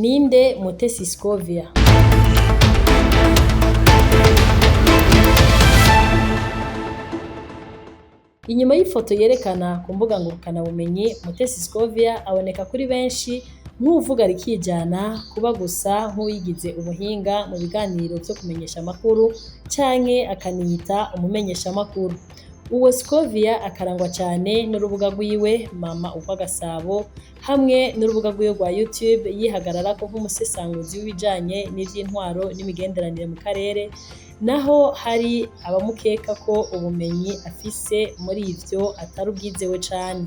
Ninde Mutesi Scovia? Inyuma y'ifoto yerekana ku mbuga ngurukanabumenyi, Mutesi Scovia aboneka kuri benshi nk'uwuvuga rikijana, kuba gusa nk'uwigize umuhinga mu biganiro vyo kumenyesha amakuru canke akaniyita umumenyeshamakuru. Uwo Scovia akarangwa cane n'urubuga rwiwe Mama Urwagasabo hamwe n'urubuga rwiwe rwa YouTube yihagararako nk'umusesanguzi w'ibijanye n'ivy'intwaro n'imigenderanire mu karere, naho hari abamukeka ko ubumenyi afise muri ivyo atari ubwizewe cane.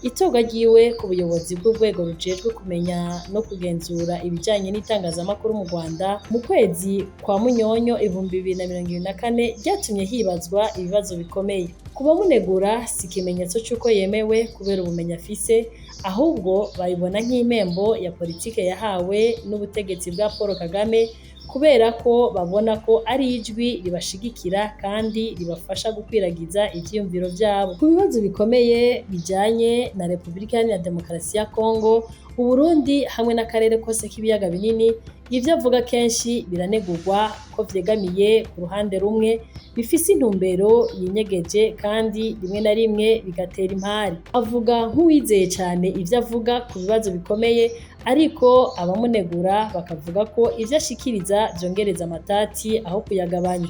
Itorwa ryiwe ku buyobozi bw'urwego rujejwe kumenya no kugenzura ibijanye n'itangazamakuru mu Rwanda mu kwezi kwa Munyonyo 2024 ryatumye hibazwa ibibazo bikomeye. Ku bamunegura si ikimenyetso c'uko yemewe kubera ubumenyi afise, ahubwo babibona nk'impembo ya politike yahawe n'ubutegetsi bwa Paul Kagame kubera ko babona ko ari ijwi ribashigikira kandi ribafasha gukwiragiza ivyiyumviro vyabo. Ku bibazo bikomeye bijanye na Repubulika Iharanira Demokarasi ya Kongo, Uburundi hamwe n'akarere kose k'ibiyaga binini, ivyo avuga kenshi biranegurwa ko vyegamiye ku ruhande rumwe, bifise intumbero yinyegeje kandi rimwe na rimwe bigatera impari. Avuga nk'uwizeye cane ivyo avuga ku bibazo bikomeye, ariko abamunegura bakavuga ko ivyo ashikiriza vyongereza amatati aho kuyagabanya.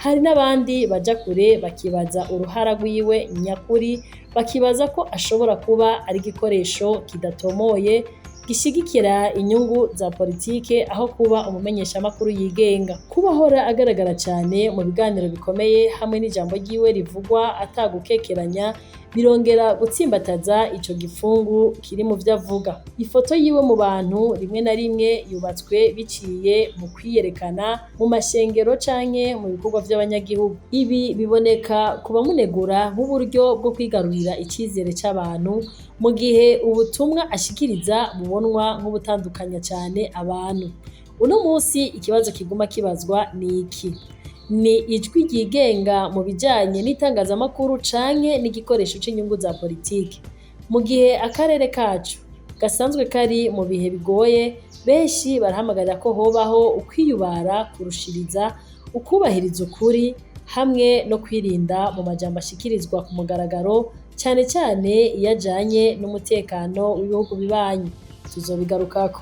Hari n'abandi baja kure bakibaza uruhara rwiwe nyakuri, bakibaza ko ashobora kuba ari igikoresho kidatomoye gishigikira inyungu za politike aho kuba umumenyeshamakuru yigenga. Kuba ahora agaragara cane mu biganiro bikomeye hamwe n'ijambo ryiwe rivugwa atagukekeranya, birongera gutsimbataza ico gipfungu kiri mu vyo avuga. Ifoto yiwe mu bantu rimwe na rimwe yubatswe biciye mu kwiyerekana mu mashengero canke mu bikorwa vy'abanyagihugu. Ibi biboneka ku bamunegura nk'uburyo bwo kwigarurira icizere c'abantu, mu gihe ubutumwa ashikiriza bubonwa nk'ubutandukanya cane abantu. Uno musi ikibazo kiguma kibazwa ni iki: ni ijwi ryigenga mu bijanye n'itangazamakuru canke n'igikoresho c'inyungu za politike? Mu gihe akarere kacu gasanzwe kari mu bihe bigoye, benshi barahamagarira ko hobaho ukwiyubara kurushiriza, ukubahiriza ukuri hamwe no kwirinda mu majambo ashikirizwa ku mugaragaro, cane cane iyo ajanye n'umutekano w'ibihugu bibanyi. Tuzobigarukako.